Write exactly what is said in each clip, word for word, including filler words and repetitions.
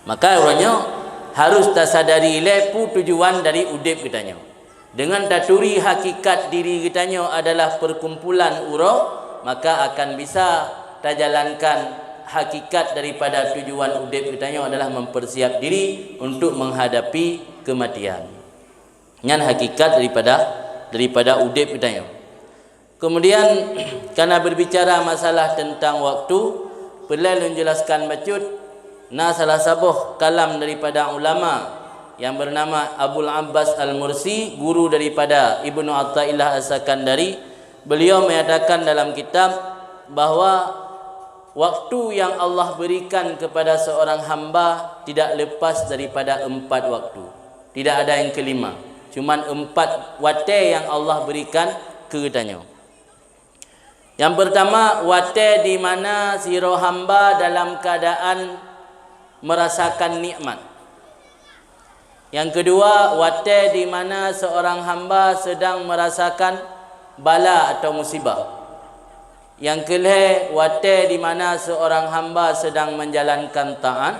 Maka uroe nyoe harus tasadari ilée peue tujuan dari udeb geutanyoe. Deungon taturi hakikat diri geutanyoe adalah perkumpulan uroe, maka akan bisa tajalankan hakikat daripada tujuan udeb geutanyoe adalah mempersiap diri untuk menghadapi kematian. Nyan hakikat daripada, daripada udeb geutanyoe. Kemudian, karena berbicara masalah tentang waktu, peureulée lôn jelaskan bacut, na salah saboh kalam daripada ulama yang bernama Abul Abbas Al-Mursi, guru daripada Ibnu Athaillah As-Sakandari. Beliau menyatakan dalam kitab bahwa waktu yang Allah berikan kepada seorang hamba tidak lepas daripada empat waktu. Tidak ada yang kelima. Cuman empat watée yang Allah berikan keu geutanyoe. Yang pertama, watée di mana sidroe hamba dalam keadaan merasakan nikmat. Yang kedua, watée di mana seorang hamba sedang merasakan bala atau musibah. Yang keulhée, watée di mana seorang hamba sedang menjalankan taat.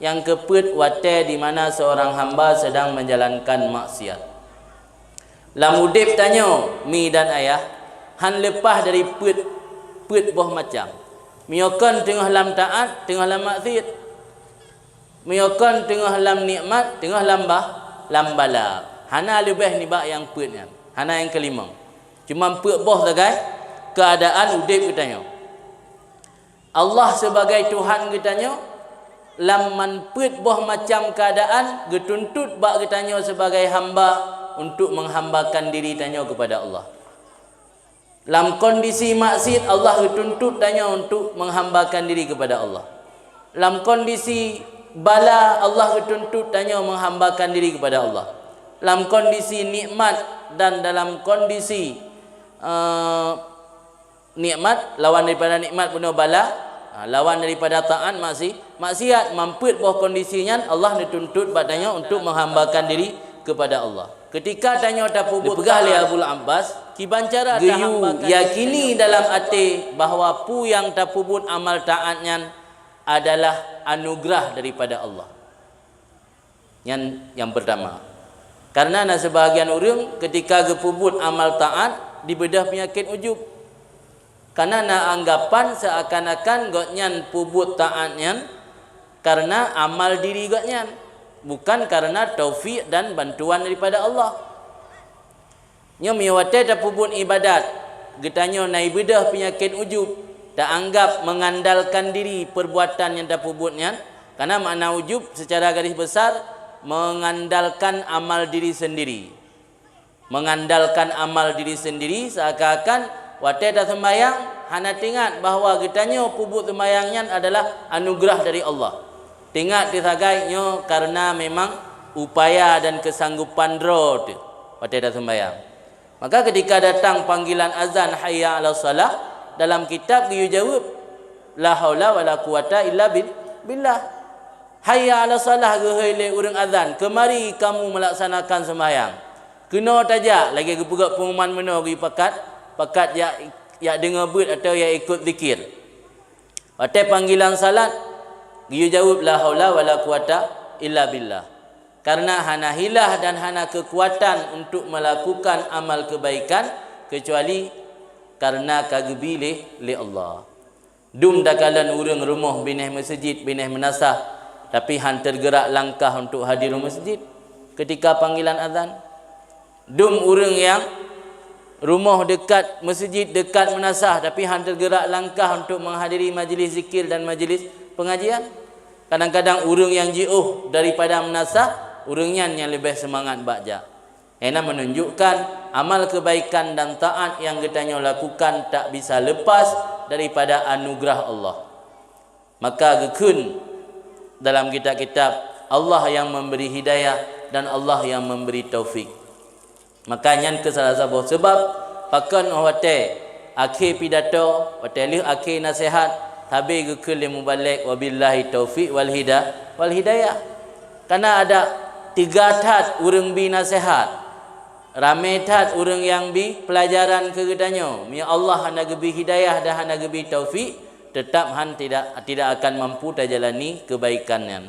Nyang keupeuet, watée di mana seorang hamba sedang menjalankan maksiat. Lam udeb tanyoe, mi dan ayah, han leupah dari peuet, peuet boh macam. Meunyoe kon teungoh lam taát, teungoh lam maksiat. Meunyoe kon teungoh lam nikmat, teungoh lam ba-, lam bala. Hana leubeh nibak nyang peuet nyan. Hana nyang keulimong. Cuma peuet boh sagai keuadaan udeb geutanyoe. Allah sibagai Tuhan geutanyoe, lam man peuet boh macam keuadaan geutuntot bak geutanyoe sibagai hamba untuk menghambakan diri tanyoe keupada Allah. Lam kondisi maksiat, Allah geutuntot tanyoe untuk menghambakan diri keupada Allah. Lam kondisi bala, Allah geutuntot tanyoe menghambakan diri keupada Allah. Lam kondisi nikmat dan dalam kondisi, eh, nikmat, lawan daripada nikmat bunoe bala, ha, lawan daripada taát maksi-, maksiat. Man peuet boh kondisi nyan, Allah neutuntot bak tanyoe untuk menghambakan diri kepada Allah. Ketika tanyoe tapeubuet, dipeugah lé Abul Abbas, kiban cara geuyue tahamba yakini dalam até bahwa peue nyang tapeubuet amal taát nyan adalah anugerah daripada Allah. Nyan nyang pertama. Karena na sebahagian ureuëng ketika geupeubuet amal taát, dibeudôh peunyakét ujub. Karena na anggapan seakan-akan gobnyan peubuet taát nyan karena amal diri gobnyan, bukan karena taufik dan bantuan daripada Allah. Nyoe meunyoe watée tapeubuet iébadat, geutanyoe na ibeudôh peunyakét ujub, taanggap mengandalkan diri perbuatan nyang tapeubuet nyan, karena makna ujub secara garis besar mengandalkan amal diri sendiri. Mengandalkan amal diri sendiri seakan-akan watée taseumbayang hana teuingat bahwa geutanyoe peubuet seumbayang nyan adalah anugerah dari Allah. Teuingat teusagai nyoe karena memang upaya dan keusanggopan droe teuh watée taseumbayang. Maka ketika datang panggilan azan, "Hayya 'alas shalah," dalam kitab geuyue jaweueb, "La haula wala quwata illa bil-, billah." "Hayya 'alas shalah," geuhôi lé ureuëng azan, "Keumari kamu melaksanakan seumayang." Keunoe tajak, lagée geupeugah pengumuman meunoe geuyue pakat, pakat jak, jak deungoe beuet atawa jak ikot zikir. Watée panggilan salat, geuyue jaweueb, "La haula wala quwata illa billah." Karena hana hilah dan hana keukuatan untuk melakukan amal kebaikan kecuali karena ka geubi lé, lé Allah. Dum takalon ureuëng rumoh binéh meuseujid, binéh meunasah, tapi han teugeurak langkah untuk hadir meuseujid ketika panggilan azan. Dum ureuëng nyang rumoh deukat meuseujid, deukat meunasah, tapi han teugeurak langkah untuk menghadiri majlis zikir dan majlis pengajian. Kadang-kadang ureuëng nyang jiôh daripada meunasah, ureuëng nyan nyang leubeh seumangat bak jak. Nyang na meununjukkan amal keubaikan dan taát nyang geutanyoe lakukan tak bisa leupas daripada anugeurah Allah. Maka geukheun dalam kitab-kitab, "Allah yang memberi hidayah dan Allah yang memberi taufik." Maka nyan keuh salah saboh sabab pakon óh watée akhé pidato, watée lheueh akhé naseuhat, sabe geukheun lé mubalek, "Wabillahi taufik wal hida-, wal hidayah." Kana adak teuga that ureuëng bi naseuhat. Ramé that ureuëng nyang bi peulajaran keu geutanyoe. Meunyoe Allah hana geubi hidayah dan hana geubi taufik, teutab han tidak, tidak akan mampu tajalani keubaikan nyan.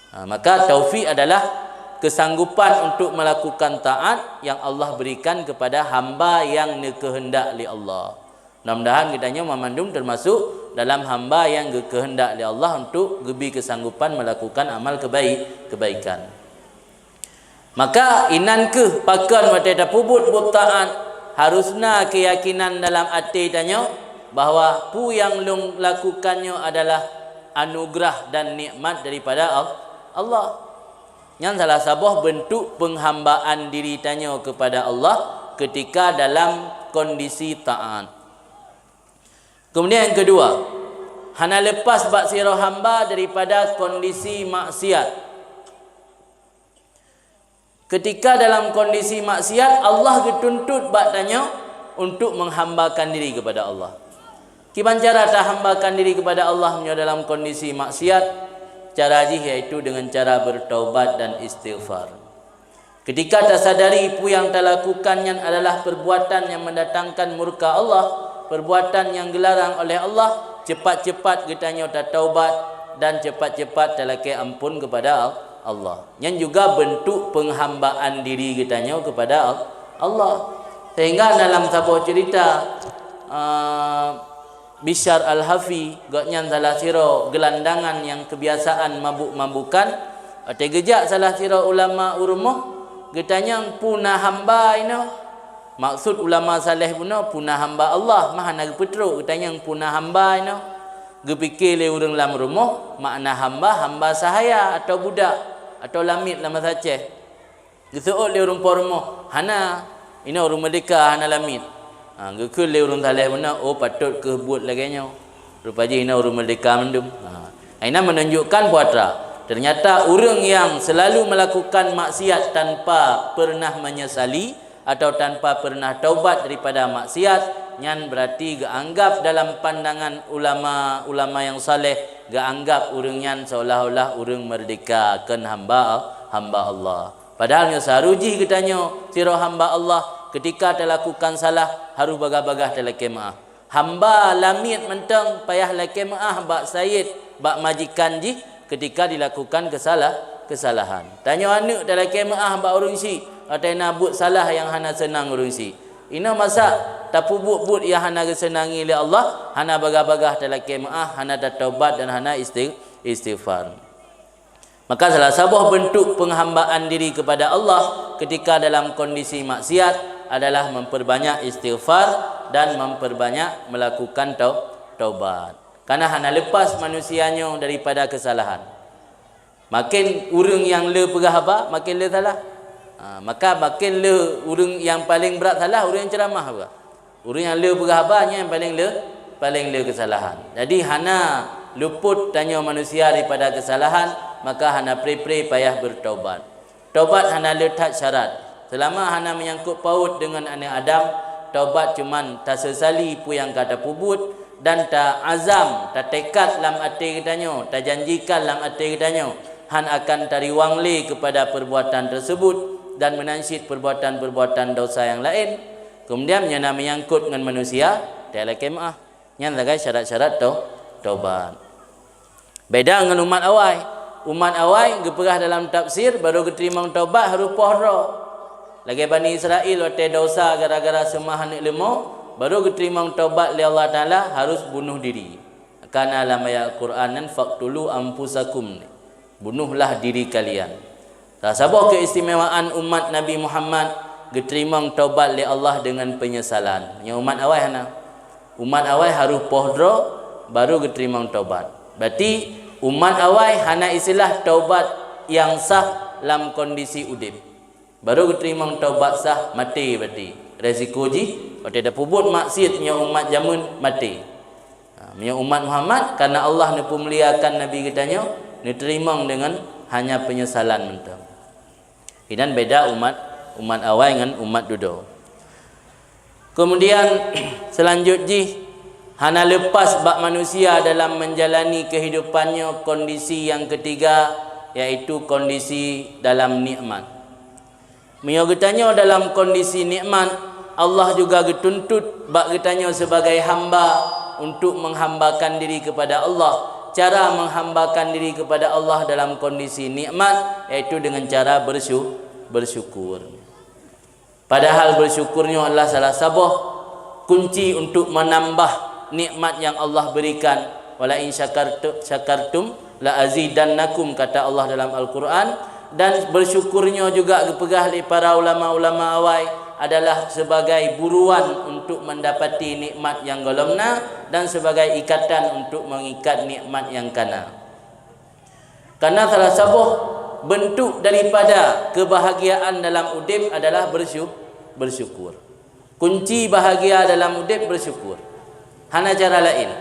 Ha, maka taufik adalah kesanggupan untuk melakukan taat yang Allah berikan kepada hamba yang dikehendak lé Allah. Mudah-mudahan geutanyoe mandum termasuk dalam hamba yang dikehendak lé Allah untuk geubri kesanggupan melakukan amal kebaik, kebaikan. Maka inan kheueh pakon watée tapeubuet buet taat, harus na keuyakinan dalam até tanyoe bahwa peue nyang lôn lakukan nyoe adalah anugerah dan nikmat daripada Al-, Allah. Nyan salah saboh bentuk penghambaan diri tanyoe kepada Allah ketika dalam kondisi taat. Kemudian yang kedua, hana lepas bak sidroe hamba daripada kondisi maksiat. Ketika dalam kondisi maksiat, Allah geutuntut bak tanyoe untuk menghambakan diri kepada Allah. Kiban cara tahambakan diri kepada Allah meunyoe dalam kondisi maksiat? Cara jih yaitu dengan cara bertaubat dan istighfar. Ketika tasadari peue nyang talakukan nyan adalah perbuatan nyang mendatangkan murka Allah, perbuatan nyang geularang oleh Allah, cepat-cepat geutanyoe tataubat dan cepat-cepat talakée ampôn kepada Allah. Nyan juga bentuk penghambaan diri geutanyoe kepada Al-, Allah. Sehingga dalam saboh cerita, uh, Bishar Al-Hafi, gobnyan salah sidroe geulandangan nyang kebiasaan mabuk-mabukan. Watée geujak salah sidroe ulama u rumoh, geutanyong peue na hamba inoe. Maksud ulama saleh bunoe peue na hamba Allah, mah hana geupeutrok, geutanyong peue na hamba inoe. Geupike lé ureuëng lam rumoh, makna hamba, hamba sahaya atau budak, atau lamiet lam basa Aceh. Geuseuôt lé ureuëng po rumoh, hana, inoe ureuëng meurdeka hana lamiet. Ha, geukheun lé ureuëng saleh bunoe, oh, patot kheueh buet lagée nyoe. Rupa jih inoe ureuëng meurdeka mandum. Ha, inan menunjukkan peue atra. Ternyata ureuëng yang selalu melakukan maksiat tanpa pernah menyesali atau tanpa pernah taubat daripada maksiat, nyan berarti geuanggap dalam pandangan ulama-ulama yang saleh, geuanggap ureuëng nyan seolah-olah ureuëng meurdeka, kon hamba, hamba Allah. Padahal nyoe seuharôh jih geutanyoe sidroe hamba Allah, keutika talakukan salah harôh bagah-bagah talakée meuáh. Hamba lamiet mantong payah lakée meuáh bak sayed, bak majikan jih keutika dilakukan keusalah-, keusalahan. Tanyoe aneuëk talakée meuáh bak ureuëng syiek watée na buet salah nyang hana seunang ureuëng syiek. Inoe masa tapeubuet buet nyang hana geuseunangi lé Allah, hana bagah-bagah talakée meuáh, hana tataubat dan hana istig-, istighfar. Maka salah saboh bentuk penghambaan diri kepada Allah ketika dalam kondisi maksiat adalah memperbanyak istighfar dan memperbanyak melakukan tau-, taubat. Karena hana lepas manusia nyoe daripada kesalahan. Makin ureuëng nyang le peugah haba, makin le salah. Ha, maka makin le ureuëng nyang paleng brat salah, ureuëng nyang ceuramah peugah. Ureuëng nyang le peugah haba nyan nyang paleng le, paleng le keusalahan. Jadi hana luput tanyoe manusia daripada keusalahan, maka hana pre-pre payah beutaubat. Taubat hana le that syarat. Seulama hana meunyangkot paut deungon aneuëk Adam, taubat cuman taseusali peue nyang ka tapeubuet dan ta-azam, tatekad lam até geutanyoe, tajanjikan lam até geutanyoe hán akan tariwang lé keupada perbuatan tersebut dan meunan cit perbuatan-perbuatan dosa nyang laén. Keumudian meunyoe na meunyangkot ngon manusia, talakée meuáh. Nyan sagai syarat-syarat tau-, taubat. Beda ngon umat awai. Umat awai geupeugah dalam tafsir, barô geuteurimong taubat harôh poh droe. Lagée Bani Israel watée desya gara-gara seumah aneuëk leumo, barô geuteurimong taubat lé Allah Taala harôh bunoh diri. Kana lam ayat Quran nyan, "Faqtulu anfusakum." Bunuhlah diri kalian. Saboh keistimewaan umat Nabi Muhammad geuteurimong taubat lé Allah deungon peunyesalan. Nyoe umat awai hana. Umat awai harôh poh droe barô geuteurimong taubat. Berarti umat awai hana istilah taubat nyang sah lam kondisi udeb. Barô geuteurimong taubat sah maté berarti. Resiko jih watée tapeubuet maksiat nyoe umat jameun maté. Ha, meunyoe umat Muhammad, karena Allah neupeumuliakan Nabi geutanyoe, neuteurimong deungon hanya peunyesalan mantong. Inan beda umat, umat awai ngon umat dudoe. Keumudian, seulanjut jih, hana leupas bak manusia dalam menjalani keuhidupan nyoe kondisi nyang keutiga, yaitu kondisi dalam nikmat. Meunyoe geutanyoe dalam kondisi nikmat, Allah juga geutuntut bak geutanyoe sibagai hamba untuk menghambakan diri kepada Allah Cara menghambakan diri kepada Allah dalam kondisi nikmat, yaitu dengan cara bersyu-, bersyukur. Padahal bersyukur nyoe adalah salah saboh kunci untuk menambah nikmat yang Allah berikan. "Wala in syakartu-, syakartum la azidannakum," kata Allah dalam Al-Quran. Dan bersyukur nyoe juga geupeugah lé para ulama-ulama awai adalah sebagai buruan untuk mendapati nikmat yang gohlom na dan sebagai ikatan untuk mengikat nikmat yang kana. Karena salah saboh bentuk daripada kebahagiaan dalam udeb adalah bersyu-, bersyukur. Kunci bahagia dalam udeb bersyukur. Hana cara laén.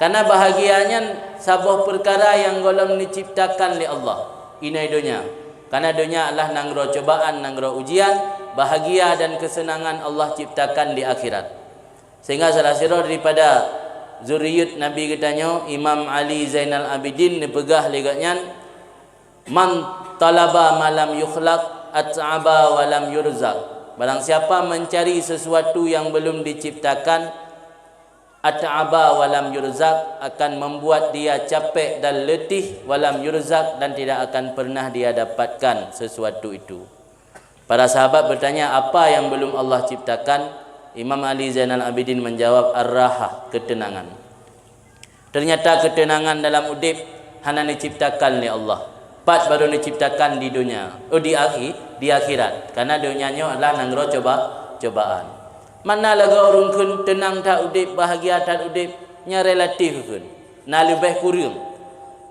Karena bahagia nyan saboh peukara nyang gohlom diciptakan lé Allah. Inoe donya. Karena donya adalah nanggroe cobaan, nanggroe ujian, bahagia dan kesenangan Allah ciptakan di akhirat. Sehingga salah sidroe daripada zuriat Nabi geutanyoe, Imam Ali Zainal Abidin, neupeugah lé gobnyan, "Man talaba ma lam yukhlaq at'aba wa lam yurzaq." Barang siapa mencari sesuatu yang belum diciptakan, at'aba wa lam yurzaq, akan membuat dia capek dan letih, wa lam yurzaq, dan tidak akan pernah dia dapatkan sesuatu itu. Para sahabat bertanya, "Apa yang belum Allah ciptakan?" Imam Ali Zainal Abidin menjawab, "Ar-rahah, ketenangan." Ternyata ketenangan dalam udeb hana diciptakan lé Allah. Pat baru diciptakan di dunia, oh, di akhi-, di akhirat. Karena dunia nyoe adalah nanggroe coba-, cobaan. Mana lagée ureuëng kheun tenang that udeb, bahagia that udeb, nyan relatif kheun. Na leubeh kureueng.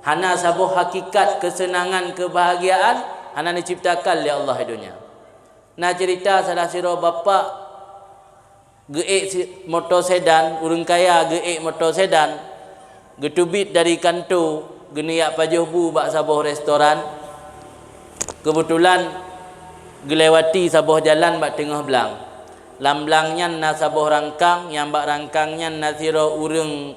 Hana saboh hakikat kesenangan, kebahagiaan hana diciptakan lé Allah di dunia. Na cerita salah sidroe bapak geuék si-, moto sedan, ureuëng kaya geuék moto sedan, geuteubiet dari kanto, geuneuyak pajoh bu bak saboh restoran. Keubeutulan geulewati saboh jalan bak teungoh blang. Lam blang nyan na saboh rangkang, nyang bak rangkang nyan na sidroe ureuëng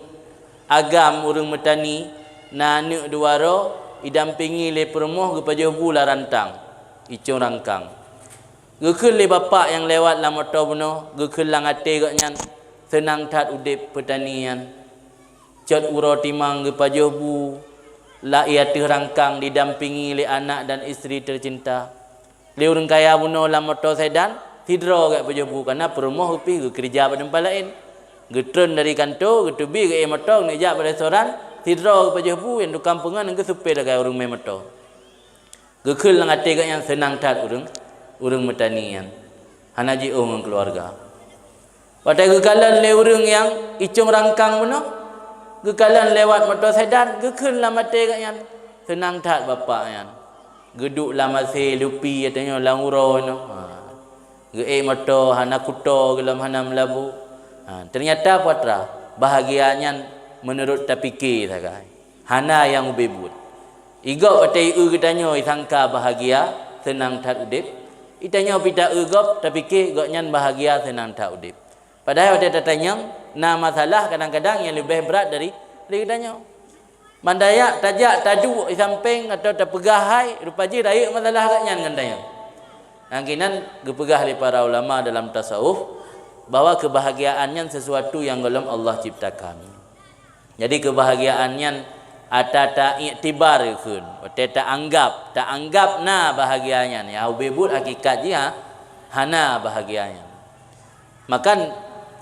agam, ureuëng meutani, na aneuëk dua droe, idampingi lé peurumoh geupajoh bu lam rantang, icong rangkang. Geukheun lé bapak nyang lewat lam moto bunoe, geukheun lam até gobnyan, seunang that udeb peutani nyan. Cot uroe timang geupajoh bu, lam ateueh rangkang didampingi lé anak dan istri tercinta. Lé ureuëng kaya bunoe lam moto sedan, sidroe geupajoh bu, karena peurumoh pih geukeurija bak teumpat laén. Geutreun dari kanto, geuteubiet geuék moto, geuneuek jak bak restoran, sidroe geupajoh bu, nyang tukang peungon ngon geusupé lagée ureuëng mé moto. Geukheun lam até gobnyan seunang that ureuëng, ureuëng meutani nyan. Hana jiôh ngon keuluwarga. Watée geukalon lé ureuëng nyang icong rangkang bunoe, geukalon lewat moto sedan, geukheun lam até gobnyan, seunang that bapak nyan. Geuduek lam asé lupi ateueh nyoe lam uroe nyoe. Ha. Geuék moto hana kuto, gohlom hana meulabu. Ha, ternyata peue atra, bahagia nyan meunurot tapike sagai. Hana nyang ubé buet. Igob watée ieu geutanyoe isangka bahagia, seunang that udeb. Itanyoe pih ta-eu gob, tapike gobnyan bahagia, seunang that udeb. Padahai watée tatanyong, na masalah kadang-kadang nyang leubeh brat dari, dari geutanyoe. Mandaya tajak taduek di sampéng atawa tapeugah hai, rupa jih rayeuk masalah gobnyan ngon tanyoe. Nyang keunan geupeugah lé para ulama dalam tasawuf bahwa kebahagiaan nyan sesuatu nyang gohlom Allah ciptakan. Jadi, kebahagiaan nyan ata ta-iktibar kheun, watée ta-anggab, ta-anggab na bahagia nyan, ya, ubé buet hakikat jih, ha, hana bahagia nyan. Maka,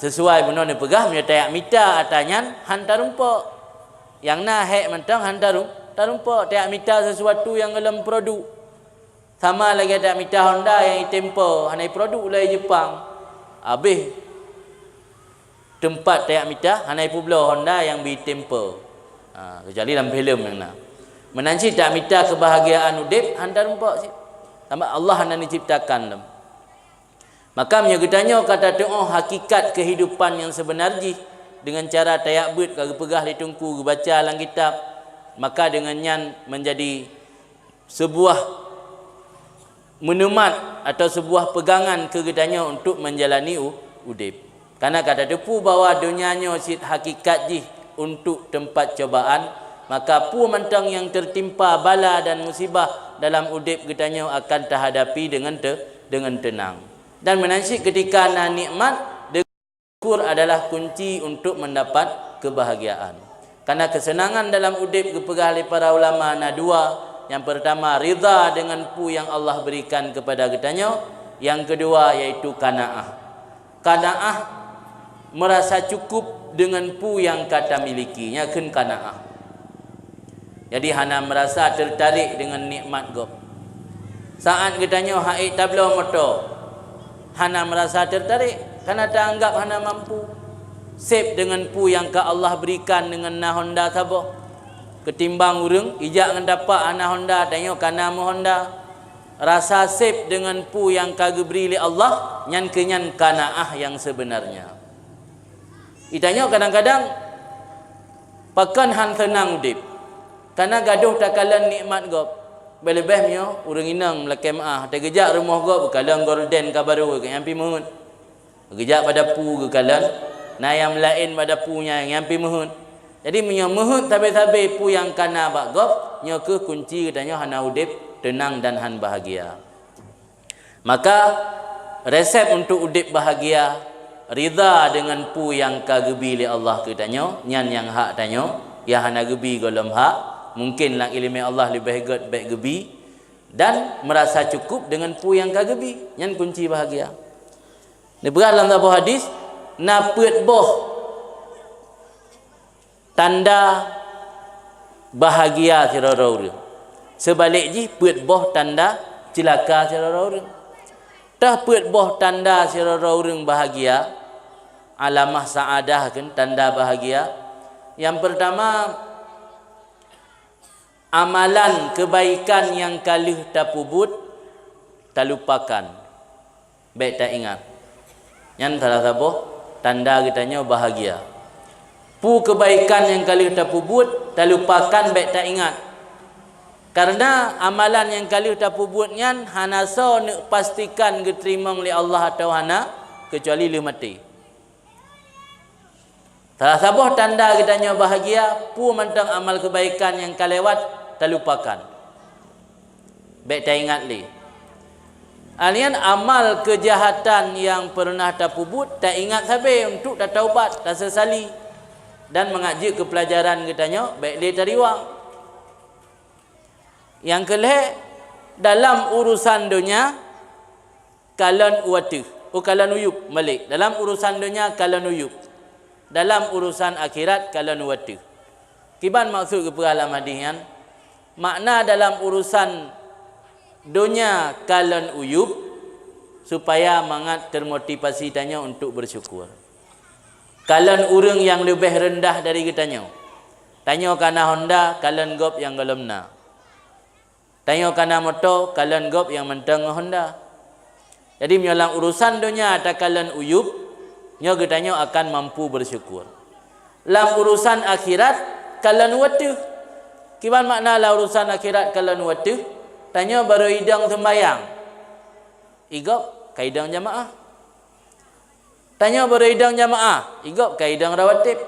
sesuai bunoe neupeugah, meunyoe tajak mita ata nyan, han tarumpok. Nyang na hék mantong han tarum-, tarumpok, tajak mita sesuatu nyang gohlom produk. Sama lagée tajak mita Honda nyang itempo, hana iproduksi lé Jepang. Habéh teumpat tajak mita, hana ipeubloe Honda nyang bi itempo. Ha, keucuali lam filem nyang na. Meunan cit tajak mita keubahagiaan udeb, han tarumpok cit. Sabab Allah hana neuciptakan lom. Maka meunyoe geutanyoe ka tatuoh hakikat keuhidupan nyang seubeuna jih deungon cara tajak beuet ka geupeugah lé Teungku, geubaca lam kitab, maka deungon nyan meunjadi seubuah meuneumat atawa seubuah peugangan keu geutanyoe untuk meujalani u-, udeb. Kareuna ka tateupeue bahwa donya nyoe cit hakikat jih untuk teumpat cobaan, maka peue mantong nyang teutimpa bala dan musibah dalam udeb geutanyoe akan tahadapi deungon te-, deungon teunang. Dan meunan cit keutika na nikmat, syukur adalah kunci untuk mendapat kebahagiaan. Karena keuseunangan dalam udeb geupeugah lé para ulama na dua. Nyang peurtama, ridha deungon peue nyang Allah beurikan keupada geutanyoe. Nyang keudua, yaitu qanaah. Qanaah, meurasa cukup deungon peue nyang ka tamiliki, nyan kheun qanaah. Jadi, hana meurasa teutarek deungon nikmat gob. Saát geutanyoe han ék tabloe moto, hana meurasa teutarek, karena taanggab hana mampu. Seb deungon peue nyang ka Allah beurikan deungon na honda saboh. Keutimbang ureuëng ijak ngon tapak hana honda, tanyoe ka na meuhonda. Rasa seb deungon peue nyang ka geubri lé Allah, nyan keuh nyan qanaah nyang seubeunarnya. Geutanyoe kadang-kadang pakon han seunang udeb, karena gadôh takalon nikmat gob. Leubeh-leubeh meunyoe ureuëng inong meulakée meuáh, teugeujak rumoh gob geukalon gorden ka barô, nyan pih meuheuet. Geujak bak dapu geukalon, na nyang laén bak dapu nyan, nyan pih meuheuet. Jadi, meunyoe meuheuet sabe-sabe peue nyang ka na bak gob, nyoe keuh kunci geutanyoe hana udeb teunang dan han bahagia. Maka, resep untuk udeb bahagia, ridha deungon peue nyang ka geubi lé Allah keu tanyoe, nyan nyang hak tanyoe, nyang hana geubi gohlom hak, mungken lam iéleumé Allah leubeh gét bék geubi, dan meurasa cukup deungon peue nyang ka geubi, nyan kunci bahagia. Neupeugah lam saboh hadis, na peuet boh tanda bahagia sidroe-droe ureuëng. Seubalek jih, peuet boh tanda ceulaka sidroe-droe ureuëng. Teuh peuet boh tanda sidroe-droe ureuëng bahagia, alamah sa'adah kheun tanda bahagia. Nyang peurtama, amalan keubaikan nyang ka lheueh tapeubuet talupakan, bék taingat. Nyan salah saboh tanda geutanyoe bahagia. Peue keubaikan nyang ka lheueh tapeubuet, talupakan, bék taingat. Karena amalan nyang ka lheueh tapeubuet nyan hana soe neuk pastikan geuteurimong lé Allah atawa hana, keucuali lheueh maté. Salah saboh tanda geutanyoe bahagia, peue mantong amal keubaikan nyang ka lewat talupakan. Bék taingat lé. Nyan amal keujahatan nyang peureunah tapeubuet, taingat sabe untuk tataubat, taseusali, dan mangat jeuet keu peulajaran geutanyoe, bék lé tariwang. Nyang keulhée, dalam urosan donya, kalon u ateueh. Oh, kalon uyueb, malek. Dalam urosan donya, kalon uyueb. Dalam urosan akhirat, kalon u ateueh. Kiban maksud geupeugah lam hadis nyan? Makna dalam urosan donya kalon uyueb, supaya mangat termotivasi tanyoe untuk bersyukur. Kalon ureuëng nyang leubeh reundah dari geutanyoe. Tanyoe ka na honda, kalon gob nyang gohlom na. Tanyoe ka na moto, kalon gob nyang mantong ngon honda. Jadi, meunyoe lam urosan donya takalon uyueb, nyoe geutanyoe akan mampu bersyukur. Lam urosan akhirat, kalon u ateueh. Kiban makna lam urosan akhirat kalon u ateueh? Tanyoe barô idong seumbahyang, i gob ka idong jamaah. Tanyoe barô idong jamaah, i gob ka idong rawatib.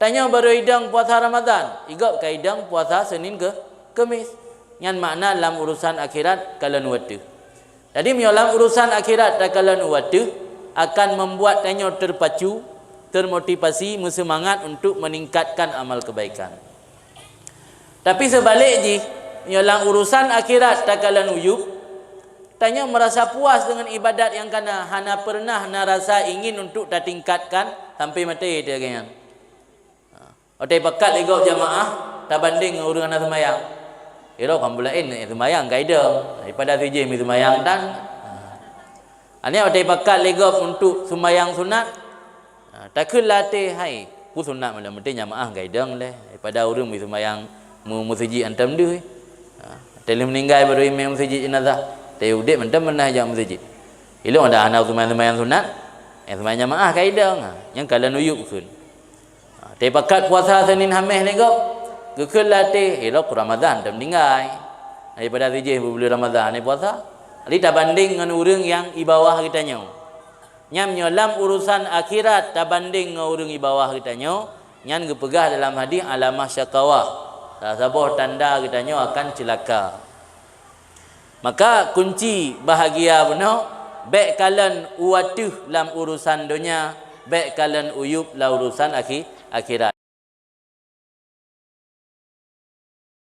Tanyoe barô idong puasa Ramadan, i gob ka idong puasa Senin keu Keumés. Nyan makna lam urosan akhirat kalon u ateueh. Jadi, meunyoe lam urosan akhirat takalon u ateueh, akan membuat tanyoe terpacu, termotivasi, meuseumangat untuk meningkatkan amal kebaikan. Tapi seubalek jih, meunyoe lam urosan akhirat takalon uyueb, tanyoe meurasa puas deungon ibadat nyang ka na, hana peureunah na rasa ingin untuk tatingkatkan sampai maté, teuh lagée nyan. Ha. Watée pakat lé gob jamaah tabandeng ngon ureuëng hana seumayang. Irok kan bulaén seumayang ka idong, daripada sijih mi seumayang tan. Ha. Aneuk watée pakat lé gob untuk seumayang sunat, ha, takheun lam até, "Hai, peue sunat malam, penting jamaah ka idong lé, daripada ureuëng mi seumayang mu-, meuseujid hantom deuh." Ha, watée lheueh meuninggai baru imé meuseujid jenazah, watée udeb hantom pernah jak meuseujid. Ilong ada hana seumayang-seumayang sunat, eh, seumayang jamaah ka idong, ha, nyang kalon uyueb kheun. Ha, teupakat puasa Senin Haméh lé gob, geukheun lam até, "Eh, lôn Ramadan hantom tinggai. Daripada sijih buleuen Ramadan hana puasa." Jadi tabandeng ngon ureuëng nyang i bawah geutanyoe. Nyan meunyoe lam urosan akhirat tabandeng ngon ureuëng i bawah geutanyoe, nyan geupeugah dalam hadis alamah syakawah, salah saboh tanda geutanyoe akan ceulaka. Maka, kunci bahagia bunoe, bék kalon u ateueh lam urosan donya, bék kalon uyueb lam urosan akhi-, akhirat.